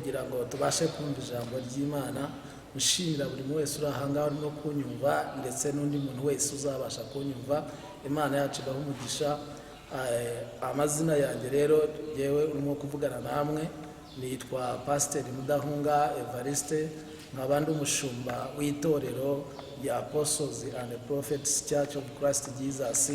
Kugira ngo tubashe kumva ijambo ry'Imana, nshimira buri muntu wese uri aha ngaha urimo kunyumva, ndetse n'undi muntu wese uzabasha kunyumva. Imana yacu ibahe umugisha. Amazina yanjye rero, yewe urimo kuvugana namwe, nitwa Pasiteri Mudahunga Evariste, nkaba ndi umushumba w'itorero rya Apostles and Prophets Church of Christ Jesus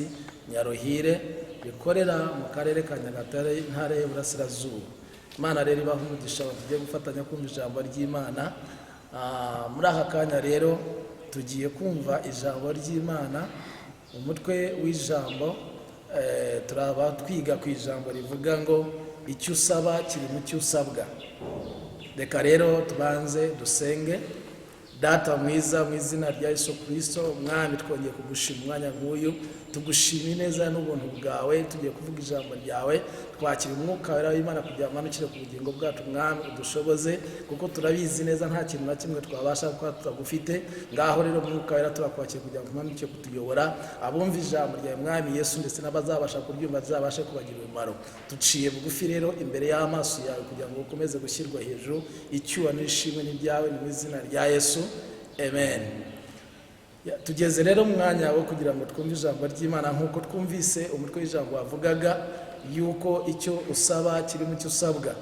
Nyaruhire, rikorera mu karere ka Nyagatare, Intara y'Iburasirazuba. Imana rero ibaha umugisha tugiye gufatanya kumva ijambo ry'Imana. Muri aka kanya rero tugiye kumva ijambo ry'Imana. Umutwe w'ijambo, turaba twiga ku ijambo rivuga ngo "Icyo usaba kiri mu cyo usabwa". Reka rero tubanze dusenge. Data mwiza, mu izina rya Yesu Kirisito Umwami, twongeye kugushima umwanya nk'uyu, tugushima ineza n'ubuntu bwawe. Tugiye kuvuga ijambo ryawe, twakira Umwuka Wera w'Imana kugira ngo amanukire ku bugingo bwacu. Mwami, udushoboze, kuko turabizi neza nta kintu na kimwe twabasha kuba tutagufite. Ngaho rero, Umwuka Wera, turakwakira kugira ngo umanuke kutuyobora, abumva ijambo ryawe, Mwami Yesu, ndetse n'abazabasha kuryumva rizabashe kubagirira umumaro. Duciye bugufi rero imbere y'amaso yawe kugira ngo ukomeze gushyirwa hejuru. Icyubahiro n'ishimwe n'ibyawe, ni mu izina rya Yesu, amen. Tugeze rero mu mwanya wo kugira ngo twumve ijambo ry'Imana, nk'uko twumvise umutwe w'ijambo wavugaga yuko icyo usaba kiri mu cyo usabwa.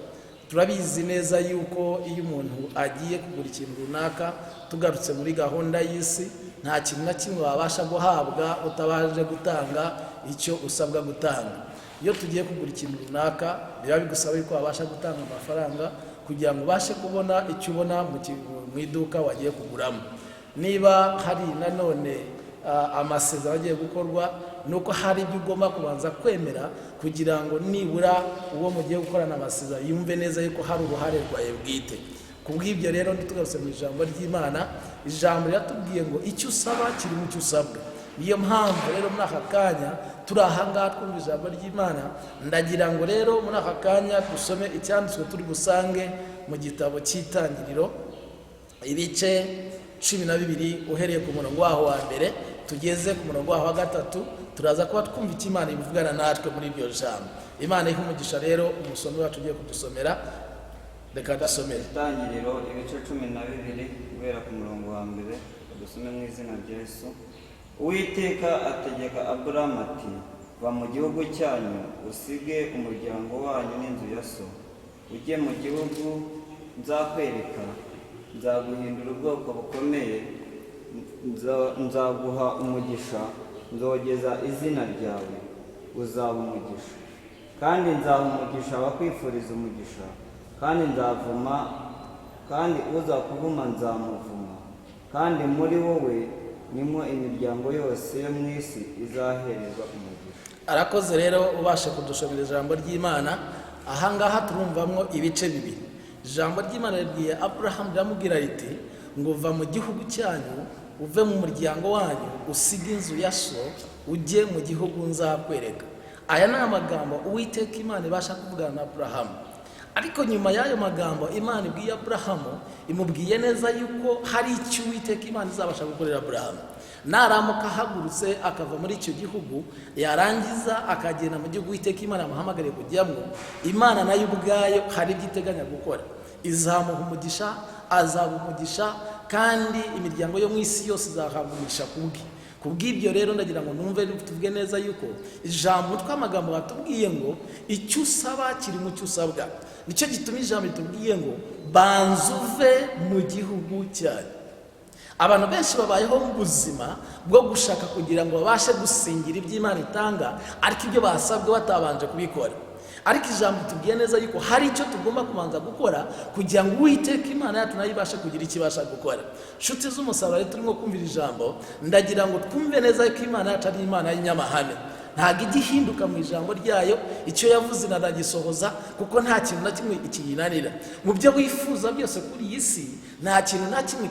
Turabizi neza yuko iyo umuntu agiye kugura ikintu runaka, tugarutse muri gahunda y'isi, nta kintu na kimwe wabasha guhabwa utabanje gutanga icyo usabwa gutanga. Iyo tugiye kugura ikintu runaka, biba bigusaba yuko wabasha gutanga amafaranga kugira ngo ubashe kubona icyo ubona mu iduka wagiye kuguramo. Niba hari nanone amasezerano agiye gukorwa, ni uko hari ibyo ugomba kubanza kwemera kugira ngo nibura uwo mugiye gukorana amasezerano yumve neza yuko hari uruhare rwawe bwite. Ku bw'ibyo rero, ntitugarutse mu ijambo ry'Imana, ijambo riratubwiye ngo icyo usaba kiri mu cyo usabwa. Niyo mpamvu rero muri aka kanya turi ahangaha twumva ijambo ry'Imana. Ndagira ngo rero muri aka kanya dusome icyanditswe turi busange mu gitabo cy'Itangiriro, ibice 12, uhereye ku murongo waho wa mbere tugeze ku murongo waho wa gatatu. Turaza kuba twumva icyo Imana ivugana natwe muri iryo jambo. Imana ihe umugisha rero umusomi wacu ugiye kudusomera. Reka dusomere. Itangiriro, ibice 12, guhera ku murongo wa mbere. Dusome mu izina rya Yesu. Uwiteka ategeka Aburamu ati: "Va mu gihugu cyanyu, usige umuryango wanyu n'inzu ya so, ujye mu gihugu nzakwereka. Nzaguhindura ubwoko bukomeye, nzaguha umugisha, nzogeza izina ryawe, uzaba umugisha. Kandi nzaha umugisha abakwifuriza umugisha, kandi nzavuma, kandi uzakuvuma nzamuvuma. Kandi muri wowe nimwo imiryango yose yo mu isi izahererwa umugisha." Arakoze rero ubasha kudushomera ijambo ry'Imana. Ahangaha turumvamo ibice bibiri. Ijambo ry'Imana ribwiye Aburahamu, riramubwira riti ngo: "Va mu gihugu cyanyu, uve mu muryango wanyu, usige inzu ya so, ujye mu gihugu nzakwereka." Aya ni amagambo Uwiteka Imana ibasha kuvugana na Aburahamu. Ariko nyuma y'ayo magambo Imana ibwiye Aburahamu, imubwiye neza yuko hari icyo Uwiteka Imana izabasha gukorera Aburahamu naramuka ahagurutse akava muri icyo gihugu, yarangiza akagenda mu gihugu Uwiteka Imana yamuhamagariye kujyamo. Imana nayo ubwayo hari ibyo iteganya gukora: izamuha umugisha, azaba umugisha, kandi imiryango yo mu isi yose izahabwa umugisha kubwe. Ku bw'ibyo rero, ndagira ngo numve tuvuge neza yuko ijambo, umutwe w'amagambo watubwiye ngo "Icyo usaba kiri mu cyo usabwa". Nicyo gituma ijambo ritubwiye ngo banza uve mu gihugu cyanyu. Abantu benshi babayeho mu buzima bwo gushaka kugira ngo babashe gusingira ibyo Imana itanga, ariko ibyo basabwe batabanje kubikora. Ariko ijambo ritubwiye neza yuko hari icyo tugomba kubanza gukora kugira ngo Uwiteka Imana yacu nayo ibashe kugira icyo ibasha gukora. Nshuti z'umusaraba rero, turimo kumvira ijambo, ndagira ngo twumve neza yuko Imana yacu ari Imana y'inyamahame. Ntabwo ijya ihinduka mu ijambo ryayo. Icyo yavuze iranagisohoza, kuko nta kintu na kimwe ikiyinanira. Mu byo wifuza byose kuri iyi si, nta kintu na kimwe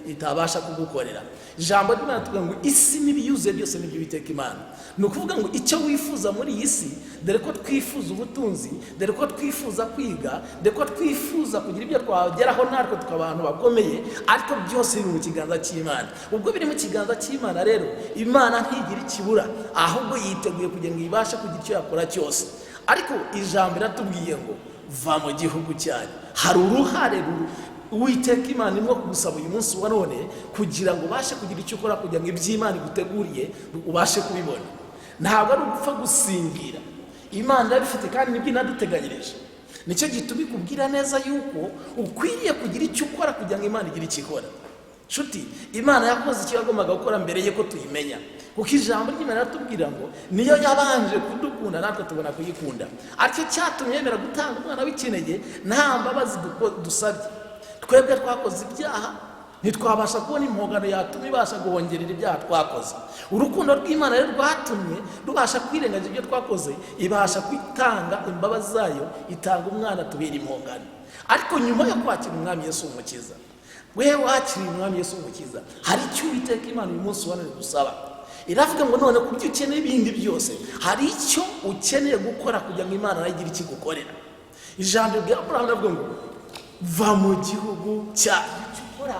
itabasha kugukorera. Ijambo ry'Imana tuvuga ngo isi n'ibiyuzuye byose n'ibyo Uwiteka Imana. Ni ukuvuga ngo icyo wifuza muri iyi si, dore ko twifuza ubutunzi, dore ko twifuza kwiga, dore ko twifuza kugira ibyo twageraho natwe tukaba abantu bakomeye, ariko byose biri mu kiganza cy'Imana. Ubwo biri mu kiganza cy'Imana rero, Imana ntigira ikibura, ahubwo yiteguye kugira ngo ibashe kugira icyo yakora cyose. Ariko ijambo riratubwiye ngo Va mu gihugu cyanyu. Hari uruhare Uwiteka Imana irimo kugusaba uyu munsi wa none kugira ngo ubashe kugira icyo ukora, kugira ngo iby'Imana iguteguriye ubashe kubibona. Ntabwo ari ugupfa gusingira. Imana irabifite kandi nibyo inaduteganyirije. Nicyo gituma ikubwira neza yuko ukwiriye kugira icyo ukora kugira ngo Imana igire icyo ikora. Nshuti, Imana yakoze icyo yagombaga gukora mbere y'uko tuyimenya, kuko ijambo ry'Imana riratubwira ngo niyo yabanje kudukunda, natwe tubona kuyikunda. Aricyo cyatumye yemera gutanga umwana w'ikinege nta mbabazi dusabye. Twebwe twakoze ibyaha, ntitwabasha kubona impongano yatuma ibasha guhongerera ibyaha twakoze. Urukundo rw'Imana rero rwatumye rubasha kwirengagiza ibyo twakoze, ibasha kwitanga imbabazi zayo, itanga umwana tubera impongano. Ariko nyuma yo kwakira Umwami Yesu Umukiza, wewe wakiriye Umwami Yesu Umukiza, hari icyo Uwiteka Imana uyu munsi wa none gusaba. Iravuga ngo none ku byo ukeneye ibindi byose, hari icyo ukeneye gukora kugira ngo Imana nayo igire icyo igukorera. Ijambo rya Aburahamu riravuga ngo va mu gihugu cyawe. Icyo ukora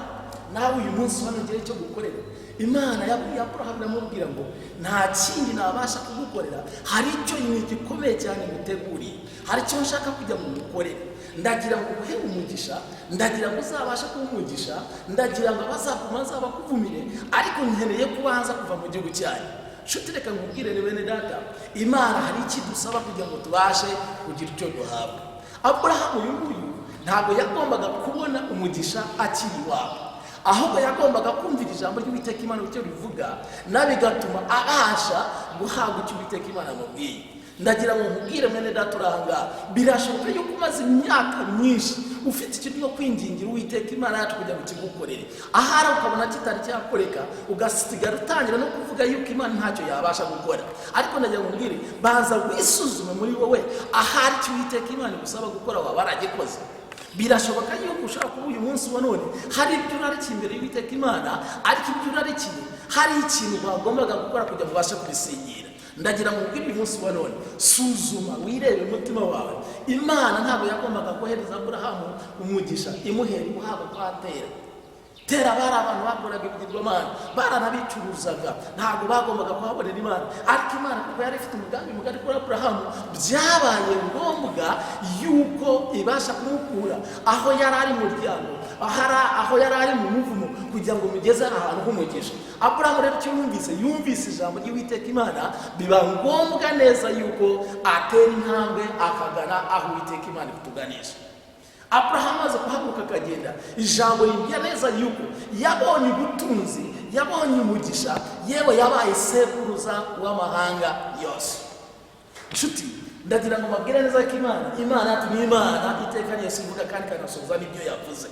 nawe uyu munsi wa none ugire icyo gukorera. Imana yabwiye Aburahamu, iramubwira ngo nta kindi nabasha kugukorera, hari icyo gikomeye cyane nguteguriye, hari icyo nshaka kujya mu gukorera. Ndagira ngo uhe umugisha, ndagira ngo uzabashe kuba umugisha, ndagira ngo abazakuma bazabakuvumire, ariko nkeneye kubanza kuva mu gihugu cyanyu. Nshuti, reka nkubwire bene data, Imana hari icyo idusaba kugira ngo tubashe kugira icyo duhabwa. Aburahamu uyu nguyu ntabwo yagombaga kubona umugisha akiri iwabo, ahubwo yagombaga kumvira ijambo ry'Uwiteka Imana icyo rivuga, na bigatuma abasha guhabwa icyo Uwiteka Imana amubwiye. Ndagira ngo nkubwire mwene data uri aha ngaha, birashoboka yuko umaze imyaka myinshi ufite ikintu cyo kwingingira Uwiteka Imana yacu kugira ngo kigukorere, ahari ukabona kitari cyakoreka, ugasigara utangira no kuvuga yuko Imana ntacyo yabasha gukora. Ariko ndagira ngo nkubwire, banza wisuzume muri wowe, ahari icyo Uwiteka Imana igusaba gukora waba waragikoze. Birashoboka yuko ushobora kuba uyu munsi wa none hari ibyo urarikiye imbere y'Uwiteka Imana, ariko ibyo urarikiye hari ikintu wagombaga gukora kugira ngo ubashe kubisingira. Ndagira ngo ubwire uyu munsi wa none, suzuma wirebe umutima wawe. Imana ntabwo yagombaga kohereza Aburahamu umugisha imuhera imuhabwa kwa Tera. Tera bari abantu bakoraga ibigirwamana, baranabicuruzaga, ntabwo bagombaga kuhabonera Imana. Ariko Imana kuko yari ifite umugambi mugari kuri Aburahamu, byabaye ngombwa yuko ibasha kumukura aho yari ari mu muryango, aho yari ari mu muvumo, kugira ngo mugeze ahantu h'umugisha. Aburahamu rero icyo yumvise, yumvise ijambo ry'Uwiteka Imana, biba ngombwa neza yuko atera intambwe akagana aho Uwiteka Imana ikutuganisha. Aburahamu amaze kuhaguruka akagenda, ijambo rimbwira neza yuko yabonye ubutunzi, yabonye umugisha, yewe yabaye sekuruza w'amahanga yose. Nshuti, ndagira ngo mbabwire neza ko Imana yacu ni Imana iteka ryose ivuga kandi ikanasohoza n'ibyo yavuze.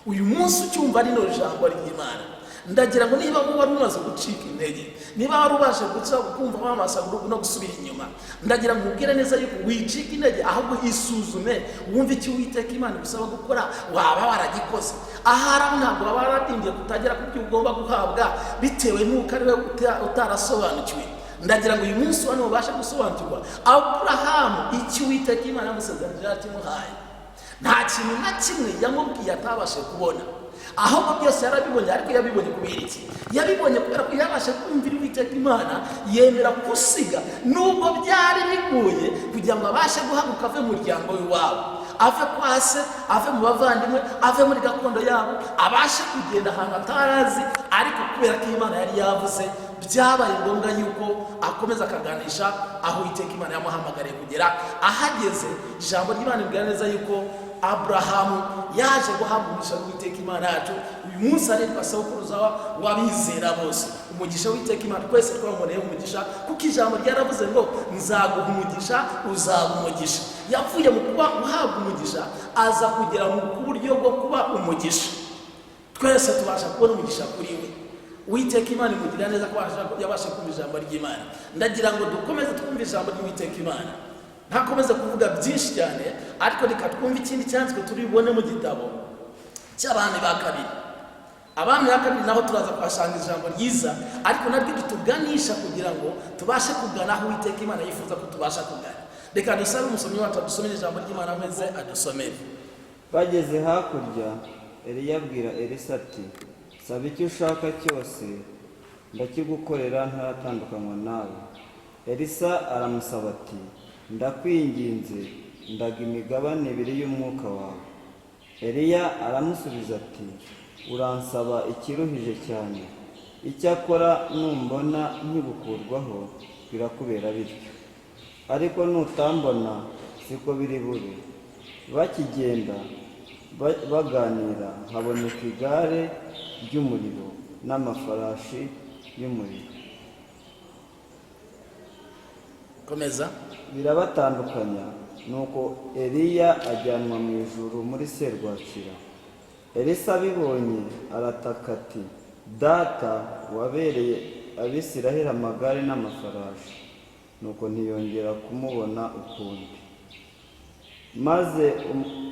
Uyu munsi ucyumva rino jambo ry'Imana, ndagira ngo niba wari umaze gucika intege, niba wari ubashe guca kumva wamasa no gusubira inyuma, ndagira ngo ubwire neza yuko wicika intege, ahubwo isuzume wumve icyo Uwiteka Imana igusaba gukora waba waragikoze. Ahari aho ntabwo waba waradindiye kutagera ku byo ugomba guhabwa bitewe n'uko ari we utarasobanukiwe. Ndagira ngo uyu munsi wa none ubashe gusobanukirwa. Aburahamu icyo Uwiteka Imana yamusezeranyije yarakimuhaye, nta kintu na kimwe yamubwiye atabashe kubona, ahubwo byose yarabibonye. Ariko yabibonye kubera iki? Yabibonye kubera ko yabashe kumvira Uwiteka Imana, yemera gusiga nubwo byari bigoye, kugira ngo abashe guhaguruka ave mu muryango w'iwabo, ave kwa se, ave mu bavandimwe, ave muri gakondo yabo, abashe kugenda ahantu atarazi. Ariko kubera ko Imana yari yavuze, byabaye ngombwa yuko akomeza akaganisha aho Uwiteka Imana yamuhamagariye kugera. Ahageze, ijambo ry'Imana ribwira neza yuko Aburahamu yaje guhabwa umugisha w'Uwiteka Imana yacu. Uyu munsi aritwa sekuruza w'abizera bose. Umugisha w'Uwiteka Imana twese twamuboneyeho umugisha, kuko ijambo ryaravuze ngo nzaguha umugisha, uzaba umugisha. Yavuye mu kuba uhabwa umugisha aza kugera mu buryo bwo kuba umugisha. Twese tubasha kubona umugisha kuri we. Uwiteka Imana imugirira neza ko yabasha kumva ijambo ry'Imana. Ndagira ngo dukomeze twumve ijambo ry'Uwiteka Imana, ntakomeze kuvuga byinshi cyane, ariko reka twumve ikindi cyanditswe turi bubone mu gitabo cy'Abami ba Kabiri. Abami ba Kabiri naho turaza kuhasanga ijambo ryiza, ariko naryo rituganisha kugira ngo tubashe kugana aho Uwiteka Imana yifuza ko tubasha kugana. Reka dusabe umusomyi wacu adusomere ijambo ry'Imana maze adusomere. Bageze hakurya, Eliya abwira Elisa ati saba icyo ushaka cyose, ndakigukorera ntaratandukanywa nawe. Elisa aramusaba ati ndakwinginze, Ndaga imigabane ibiri y'umwuka wawe." Eliya aramusubiza ati: "Uransaba ikiruhije cyane. Icyakora numbona nkigukurwaho, birakubera bityo, ariko nutambona siko biri bube." Bakigenda baganira, haboneka igare ry'umuriro n'amafarashi y'umuriro, Komeza. birabatandukanya. Nuko Eliya ajyanwa mu ijuru muri serwakira. Elisa abibonye arataka ati: "Data, wabereye Abisiraheli amagare n'amafarashi!" Nuko ntiyongera kumubona ukundi.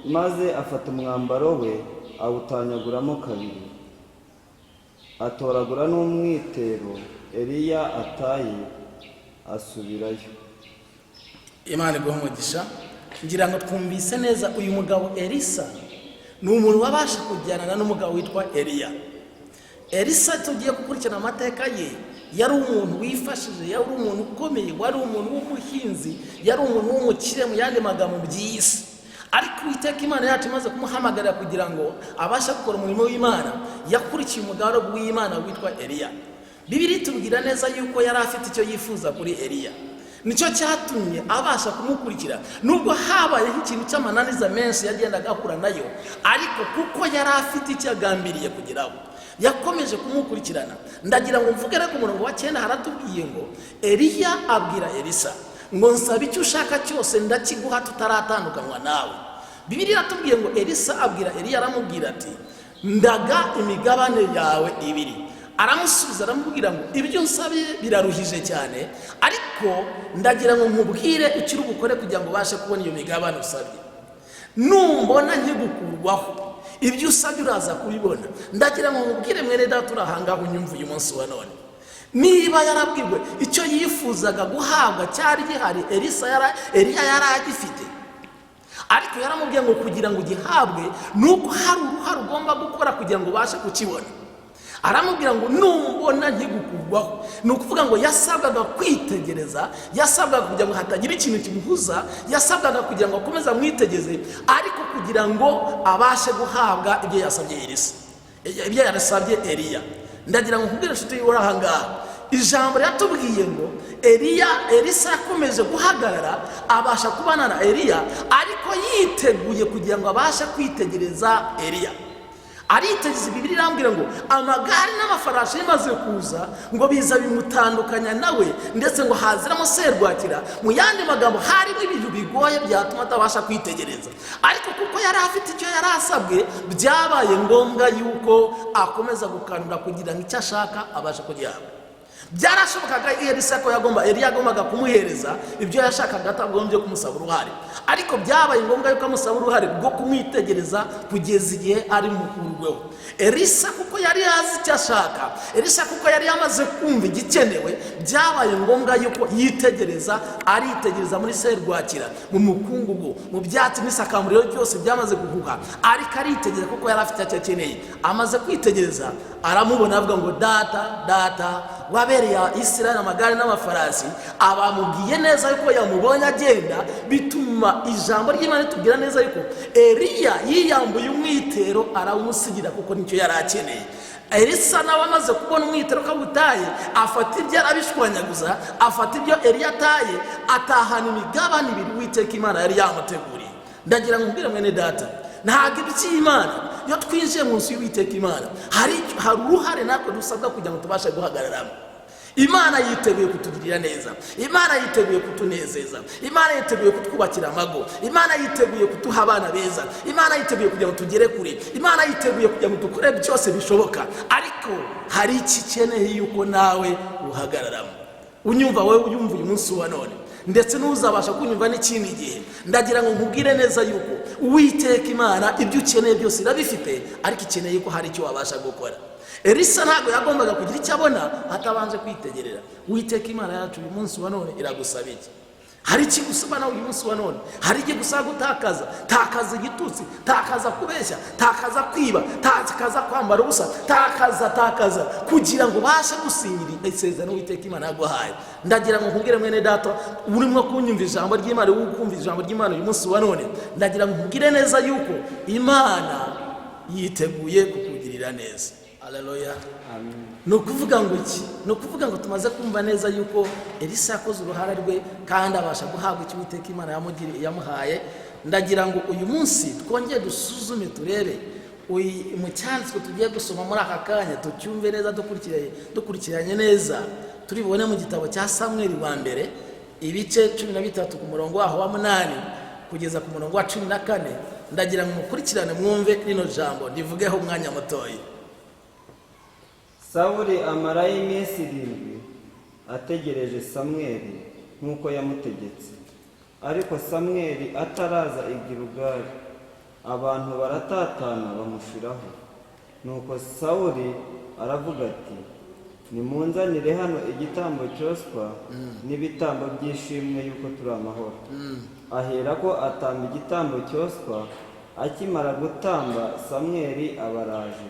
Maze afata umwambaro we awutanyaguramo kabiri, atoragura n'umwitero Eliya ataye, asubirayo. Imana iguha umugisha. Ngira ngo twumvise neza, uyu mugabo Elisa ni umuntu wabasha kujyanana n'umugabo witwa Eliya. Elisa tugiye gukurikirana amateka ye, yari umuntu wifashije, yari umuntu ukomeye, wari umuntu w'umuhinzi, yari umuntu w'umukire, mu yandi magambo by'isi. Ariko Uwiteka Imana yacu imaze kumuhamagarira kugira ngo abashe gukora umurimo w'Imana, yakurikiye umugaragu w'Imana witwa Eliya. Bibiliya itubwira neza yuko yari afite icyo yifuza kuri Eliya, nicyo cyatumye abasha kumukurikira. Nubwo habayeho ikintu cy'amananiza menshi yagendaga ahura nayo, ariko kuko yari afite icyo agambiriye kugeraho, yakomeje kumukurikirana. Ndagira ngo mvuge rero, ku murongo wa 9 haratubwiye ngo Eliya abwira Elisa ngo: "Nsaba icyo ushaka cyose, ndakiguha tutaratandukanywa nawe." Bibiliya iratubwiye ngo Elisa abwira Eliya, aramubwira ati: "Ndaga imigabane yawe ibiri." Aramusubiza aramubwira ngo: "Ibyo nsabye biraruhije cyane, ariko ndagira ngo nkubwire icyo uri bukore kugira ngo ubashe kubona iyo migabane usabye. Numbona nkigukurwaho, ibyo usabye uraza kubibona." Ndagira ngo nkubwire, mwene data uri ahangaha unyumva uyu munsi wa none, niba yarabwirwe icyo yifuzaga guhabwa cyari gihari, Elisa Eliya yari agifite, ariko yaramubwiye ngo kugira ngo ugihabwe ni uko hari uruhare ugomba gukora kugira ngo ubashe kukibona. Aramubwira ngo: "Numbona nkigukurwaho." Ni ukuvuga ngo yasabwaga kwitegereza, yasabwaga kugira ngo hatagira ikintu kimuhuza, yasabwaga kugira ngo akomeze amwitegeze, ariko kugira ngo abashe guhabwa ibyo yasabye Elisa, ibyo yarasabye Eliya. Ndagira ngo nkubwire, inshuti uri aha ngaha, ijambo riratubwiye ngo Eliya, Elisa yakomeje guhagarara, abasha kubana na Eliya, ariko yiteguye kugira ngo abashe kwitegereza Eliya. Aritegereza. Bibiliya irambwira ngo amagare n'amafarashi bimaze kuza, ngo biza bimutandukanya nawe, ndetse ngo haziramo serwakira. Mu yandi magambo, harimo ibintu bigoye byatuma atabasha kwitegereza, ariko kuko yari afite icyo yari asabwe, byabaye ngombwa yuko akomeza gukanura kugira ngo icyo ashaka abashe kugihabwa. Byarashobokaga Elisa ko yagomba, Eliya yagombaga kumuhereza ibyo yashakaga atagombye kumusaba uruhare, ariko byabaye ngombwa yuko amusaba uruhare rwo kumwitegereza kugeza igihe ari mukurweho. Elisa kuko yari azi icyo ashaka, Elisa kuko yari yamaze kumva igikenewe, byabaye ngombwa yuko yitegereza. Aritegereza muri serwakira, mu mukungugu, mu byatsi n'isakamuriro byose byamaze guhuha, ariko aritegereza kuko yari afite icyo akeneye. Amaze kwitegereza aramubona, avuga ngo: "Data, data, wabereye Isirayeli amagare n'amafarasi." Abamubwiye neza yuko yamubonye agenda, bituma ijambo ry'Imana ritubwira neza yuko Eliya yiyambuye umwitero arawumusigira, kuko nicyo yari akeneye. Elisa nawe amaze kubona umwitero ko awutaye, afata ibyo arabishwanyaguza, afata ibyo Eliya ataye, atahana imigabane ibiri Uwiteka Imana yari yamuteguriye. Ndagira ngo mbwire mwene data, ntabwo iby'Imana, iyo twinjiye mu nzu y'Uwiteka Imana, hari uruhare natwe dusabwa kugira ngo tubashe guhagararamo. Imana yiteguye kutugirira neza, Imana yiteguye kutunezeza, Imana yiteguye kutwubakira amago, Imana yiteguye kuduha abana beza, Imana yiteguye kugira ngo tugere kure, Imana yiteguye kugira ngo dukore byose bishoboka, ariko hari icyo ikeneye yuko nawe uhagararamo. Unyumva, wowe uyumva uyu munsi wa none, ndetse n'uzabasha kunyumva n'ikindi gihe, ndagira ngo nkubwire neza yuko Uwiteka Imana ibyo ukeneye byose irabifite, ariko ikeneye ko hari icyo wabasha gukora. Elisa ntabwo yagombaga kugira icyo abona atabanje kwitegerera. Uwiteka Imana yacu uyu munsi wa none iragusaba iki? Hari ikigusaba nawe uyu munsi wa none, hari ikigusaba gutakaza. Takaza igitutsi, takaza kubeshya, takaza kwiba, takaza kwambara ubusa, takaza takaza kugira ngo ubashe gusinyira isezerano Uwiteka Imana yaguhaye. Ndagira ngo nkubwire mwene data urimo kunyumva ijambo ry'Imana, uri kumva ijambo ry'Imana uyu munsi wa none, ndagira ngo nkubwire neza yuko Imana yiteguye kukugirira neza. Haleluya. Ni ukuvuga ngo iki? Ni ukuvuga ngo tumaze kumva neza yuko Elisa yakoze uruhare rwe kandi abasha guhabwa icyo Uwiteka Imana yamuhaye. Ndagira ngo uyu munsi twongere dusuzume, turebe mu cyanditswe tugiye gusoma muri aka kanya, tucyumve neza, dukurikiranye neza. Turi bubone mu gitabo cya Samweli wa mbere, ibice 13, ku murongo waho wa 8 kugeza ku murongo wa 14. Ndagira ngo mukurikirane, mwumve rino jambo rivugeho umwanya mutoya. Sawuli amarayo iminsi 7 ategereje Samweli nk'uko yamutegetse. Ariko Samweli ataraza i Gilugali, abantu baratatana bamushiraho. Nuko Sawuli aravuga ati: "Nimunzanire hano igitambo cyoswa n'ibitambo by'ishimwe yuko turi amahoro." Aherako atamba igitambo cyoswa. Akimara gutamba, Samweli abaraje,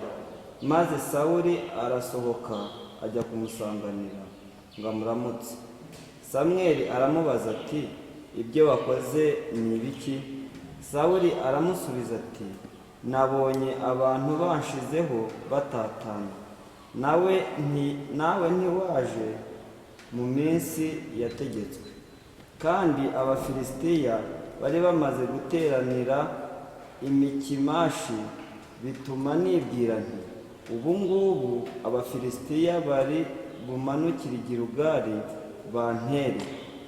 maze Sawuli arasohoka ajya kumusanganira ngo amuramutse. Samweli aramubaza ati: "Ibyo wakoze ni ibiki?" Sawuli aramusubiza ati: "Nabonye abantu banshizeho batatana, nawe ntiwaje mu minsi yategetswe, kandi Abafilisitiya bari bamaze guteranira i Mikimashi, bituma nibwira nti: 'Ubu ngubu Abafilisitiya bari bumanukire i Gilugali bantere,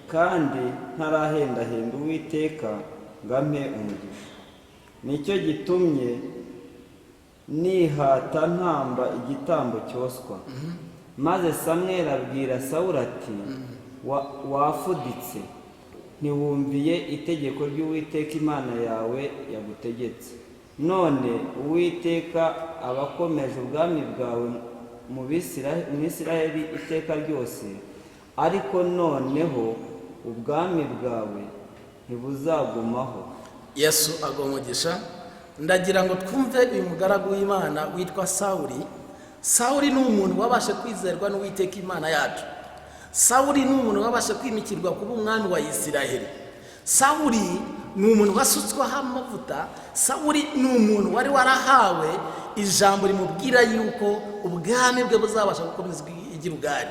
kandi ntarahendahenda Uwiteka ngo ampe umugisha.' Nicyo gitumye nihata ntamba igitambo cyoswa." Maze Samweli abwira Sawuli ati: "Wafuditse, ntiwumviye itegeko ry'Uwiteka Imana yawe yagutegetse. None Uwiteka aba akomeje ubwami bwawe mu Isiraheli iteka ryose, ariko noneho ubwami bwawe ntibuzagumaho." Yesu aguhe umugisha. Ndagira ngo twumve uyu mugaragu w'Imana witwa Sawuli. Sawuli ni umuntu wabashe kwizerwa n'Uwiteka Imana yacu. Sawuli ni umuntu wabashe kwimikirwa kuba umwami wa Isiraheli. Sawuli ni umuntu wasutsweho amavuta. Sawuli ni umuntu wari warahawe ijambo rimubwira yuko ubwami bwe buzabasha gukomezwa i Gilugali.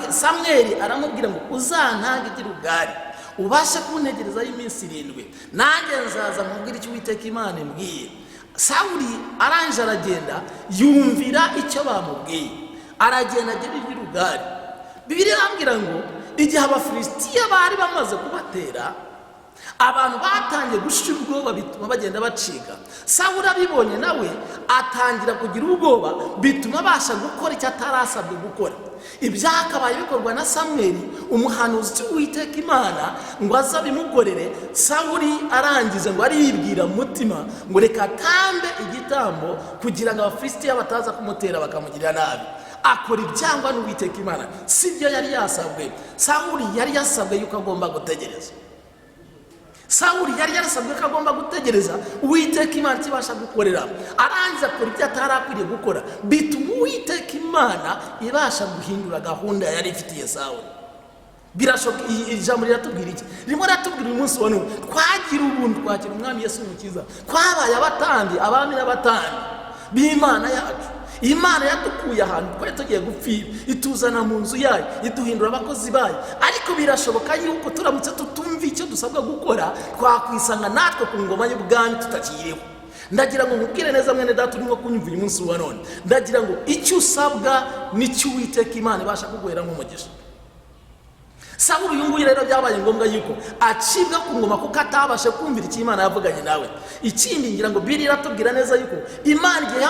Samweli aramubwira ngo: "Uzantange i Gilugali, ubashe kuntegerezayo iminsi 7, nanjye nzaza nkubwire icyo Uwiteka Imana imbwiye." Sawuli arangije aragenda, yumvira icyo bamubwiye, aragenda agera i Gilugali. Bibiliya irambwira ngo igihe Abafilisitiya bari bamaze kubatera, abantu batangiye gushira ubwoba, bituma bagenda bacika. Sawuli abibonye nawe atangira kugira ubwoba, bituma abasha gukora icyo atarasabwe gukora. Ibyakabaye bikorwa na Samweli umuhanuzi w'Uwiteka Imana ngo aze abimukorere, Sawuli arangize ngo aribwira mu mutima ngo reka atambe igitambo kugira ngo Abafilisitiya bataza kumutera bakamugirira nabi. Akora ibyangwa n'Uwiteka Imana, si byo yari yasabwe. Sawuli yari yasabwe yuko agomba gutegereza. Sawuli yari yarasabwe ko agomba gutegereza Uwiteka Imana ikibasha gukorera. Arangiza akora ibyo atari akwiriye gukora, bituma Uwiteka Imana ibasha guhindura gahunda yari ifitiye Sawuli. Birashoboka. Iri jambo riratubwira iki? Ririmo riratubwira uyu munsi wa none twagira ubuntu, twakira Umwami Yesu Umukiza, twabaye abatambyi, abami n'abatambyi b'Imana yacu. Imana yadukuye ahantu twari tugiye gupfira, ituzana mu nzu yayo, iduhindura abakozi bayo. Ariko birashoboka yuko turamutse tutumva icyo dusabwa gukora, twakwisanga natwe ku ngoma y'ubwami tutakiriho. Ndagira ngo nkubwire neza mwene data urimo kunyumva uyu munsi wa none, ndagira ngo icyo usabwa nicyo Uwiteka Imana ibasha kuguhera nk'umugisha. Sawuli uyu nguyu rero byabaye ngombwa yuko acibwa ku ngoma kuko atabashe kumvira icyo Imana yavuganye nawe. Ikindi, ngira ngo Bibiliya iratubwira neza yuko Imana igihe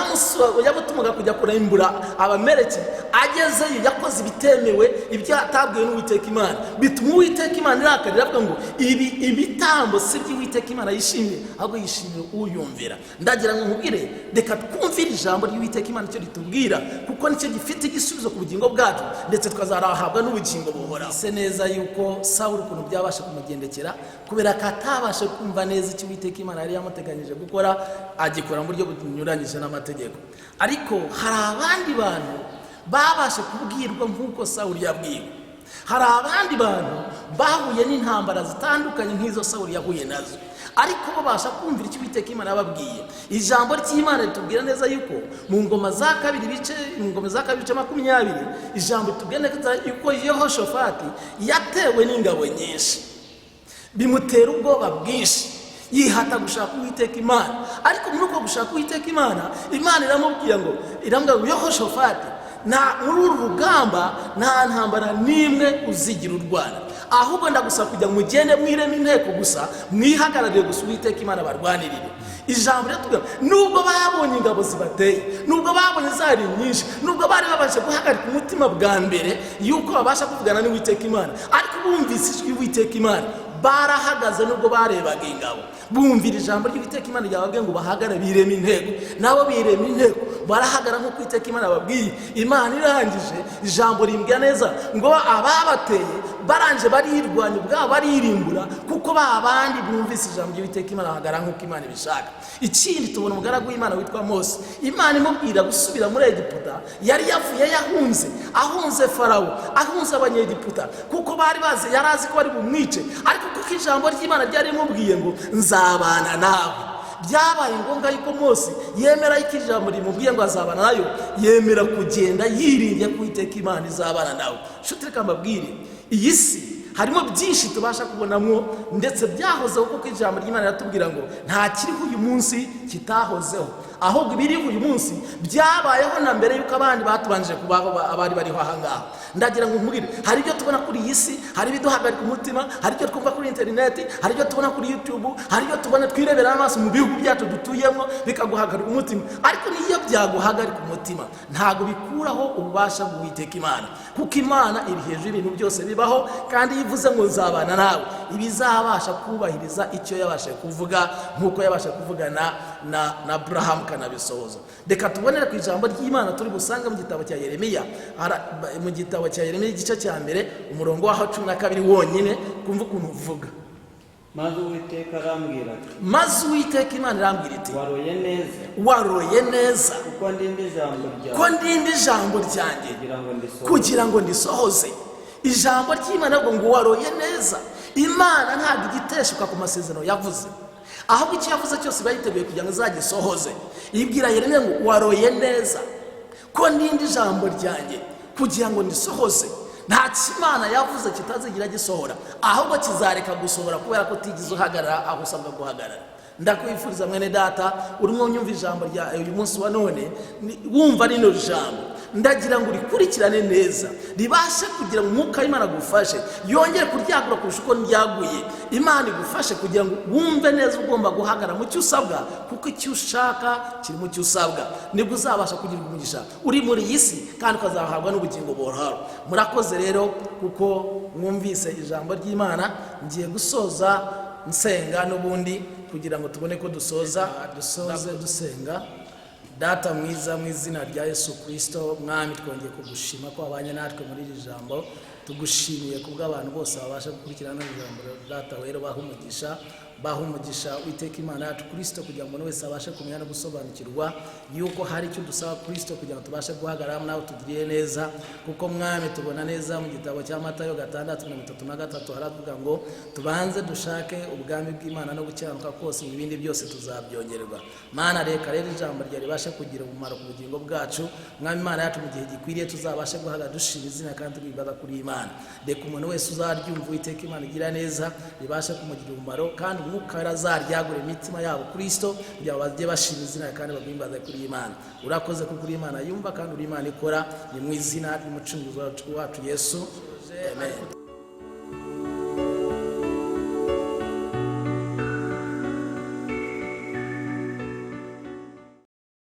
yamutumaga kujya kurimbura Abamereki, agezeyo yakoze ibitemewe, ibyo atabwiwe n'Uwiteka Imana, bituma Uwiteka Imana irakara, iravuga ngo ibi ibitambo si byo Uwiteka Imana yishimiye, ahubwo yishimiye uyumvira. Ndagira ngo nkubwire, reka twumvire ijambo ry'Uwiteka Imana icyo ritubwira, kuko nicyo gifite igisubizo ku bugingo bwacu, ndetse tukazarahabwa n'ubugingo buhoraho. Se neza. neza yuko Sawuli ukuntu byabasha kumugendekera, kubera ko atabashe kumva neza icyo Uwiteka Imana yari yamuteganyije gukora, agikora mu buryo bunyuranyije n'amategeko. Ariko hari abandi bantu babashe kubwirwa nk'uko Sawuli yabwiwe. Hari abandi bantu bahuye n'intambara zitandukanye nk'izo Sawuli yahuye nazo, ariko babasha kumvira icyo Uwiteka Imana yababwiye. Ijambo ry'Imana ritubwira neza yuko mu ngoma za kabiri bice, mu ngoma za kabiri bice 20, ijambo ritubwira neza yuko Yehoshafati yatewe n'ingabo nyinshi, bimutera ubwoba bwinshi, yihata gushaka Uwiteka Imana. Ariko muri uko gushaka Uwiteka Imana, Imana iramubwira ngo, iramubwira ngo Yehoshafati, nta muri uru rugamba nta ntambara n'imwe uzigira urwana, ahubwo ndagusaba kugira ngo mugende mwireme inteko gusa, mwihagararire gusa, Uwiteka Imana barwanirire. Ijambo riratubwira, nubwo babonye ingabo zibateye, nubwo babonye zari nyinshi, nubwo bari babasha guhagarika umutima bwa mbere yuko babasha kuvugana n'Uwiteka Imana, ariko bumvise ijwi ry'Uwiteka Imana barahagaze. Nubwo barebaga ingabo, bumvira ijambo ry'Uwiteka Imana ryababwiye ngo bahagare birema inteko, nabo birema inteko, barahagara nk'uko Uwiteka Imana babwiye. Imana irangije, ijambo rimbwira neza ngo ababateye barangije barirwanya ubwabo, baririmbura, kuko ba bandi bumvise ijambo ry'Uwiteka Imana bahagarara nk'uko Imana ibishaka. Ikindi, tubona umugaragu w'Imana witwa Mose, Imana imubwira gusubira muri Egiputa. Yari yavuye yahunze, ahunze Farawo, ahunze Abanyegiputa, kuko bari bazi, yari azi ko bari bumwice. Ariko kuko ijambo ry'Imana ryari rimubwiye ngo nzabana nawe, byabaye ngombwa yuko Mose yemera yuko ijambo rimubwiye ngo azabana nayo, yemera kugenda yiringiye ko Uwiteka Imana izabana nawe. Nshuti, reka mbabwire, iyi si harimo byinshi tubasha kubonamo ndetse byahozeho, kuko ijambo ry'Imana riratubwira ngo nta kiriho uyu munsi kitahozeho, ahubwo ibiriho uyu munsi byabayeho na mbere y'uko abandi batubanjije kubaho, abari bariho aha ngaha. Ndagira ngo nkubwire, hari ibyo tubona kuri iyi si, hari ibiduhagarika umutima, hari ibyo twumva kuri interineti, hari ibyo tubona kuri YouTube, hari ibyo tubona twirebera amaso mu bihugu byacu dutuyemo, bikaguhagarika umutima. Ariko niyo byaguhagarika umutima, ntabwo bikuraho ububasha bw'Uwiteka Imana, kuko Imana iri hejuru y'ibintu byose bibaho, kandi iyo ivuze ngo nzabana nawe, ibizabasha kubahiriza icyo yabashe kuvuga, nk'uko yabasha kuvugana na Aburahamu kanabisohoza. Reka tubonere ku ijambo ry'Imana turi busange mu gitabo cya Yeremiya, mu gitabo cya Yeremiya igice cya 1, umurongo waho 12 wonyine, kumva ukuntu uvuga. Maze Uwiteka arambwira ati: Maze Uwiteka Imana irambwira iti: Waroye neza, Waroye neza, kuko ndinda ijambo ko ryawe ndinda ijambo ryanjye kugira ngo ndisohoze. Kugira ngo ndisohoze. Ijambo ry'Imana ngo waroye neza. Imana ntabwo igiteshuka ku masezerano yavuze, ahubwo icyo yavuze cyose iba yiteguye kugira ngo izagisohoze. Ibwira Yeremiya ngo waroye neza ko ndinda ijambo ryanjye kugira ngo ndisohoze. Nta Imana yavuze kitazigira gisohora, ahubwo kizareka gusohora kubera ko utigeze uhagarara aho usabwa guhagarara. Ndakwifuriza, mwene data urimo unyumva ijambo rya uyu munsi wa none, wumva rino jambo, ndagira ngo urikurikirane neza, ribashe kugira ngo umwuka w'Imana agufashe yongere kuryagura kurusha uko ryaguye. Imana igufashe kugira ngo wumve neza ugomba guhagarara mu cyo usabwa, kuko icyo ushaka kiri mu cyo usabwa. Nibwo uzabasha kugira umugisha uri muri iyi si, kandi ukazahabwa n'ubugingo buhoraho. Murakoze rero kuko mwumvise ijambo ry'Imana. Ngiye gusoza nsenga n'ubundi kugira ngo tubone ko dusoza, dusoze dusenga. Data mwiza, mu izina rya Yesu Kirisito Mwami, twongeye kugushima ko wabanye natwe muri iri jambo. Tugushimiye kubw'abantu bose babasha gukurikirana ijambo. Data wera, baha umugisha, baha umugisha, Witeka Imana yacu Kirisito, kugira ngo umuntu wese abashe kumenya no gusobanukirwa yuko hari icyo dusaba Kirisito kugira ngo tubashe guhagarara nawe tugiriye neza. Kuko Mwami, tubona neza mu gitabo cya Matayo 6:33, haravuga ngo tubanze dushake ubwami bw'Imana no gukiranuka kose, mu bindi byose tuzabyongererwa. Mana, reka rero ijambo ryawe ribashe kugira umumaro ku bugingo bwacu. Mwami Imana yacu, mu gihe gikwiriye tuzabashe guhagarara dushima izina kandi twibaza kuri Imana. Reka umuntu wese uzaryumva, Uwiteka Imana igira neza, ribashe kumugirira umumaro, kandi umwuka wera azaryagura imitima yabo Kristo, kugira ngo bajye bashima izina kandi bagwimbaze kuri Imana. Urakoze kuko uri Imana yumva kandi uri Imana ikora. Ni mu izina ry'Umucunguzi wacu Yesu, amen.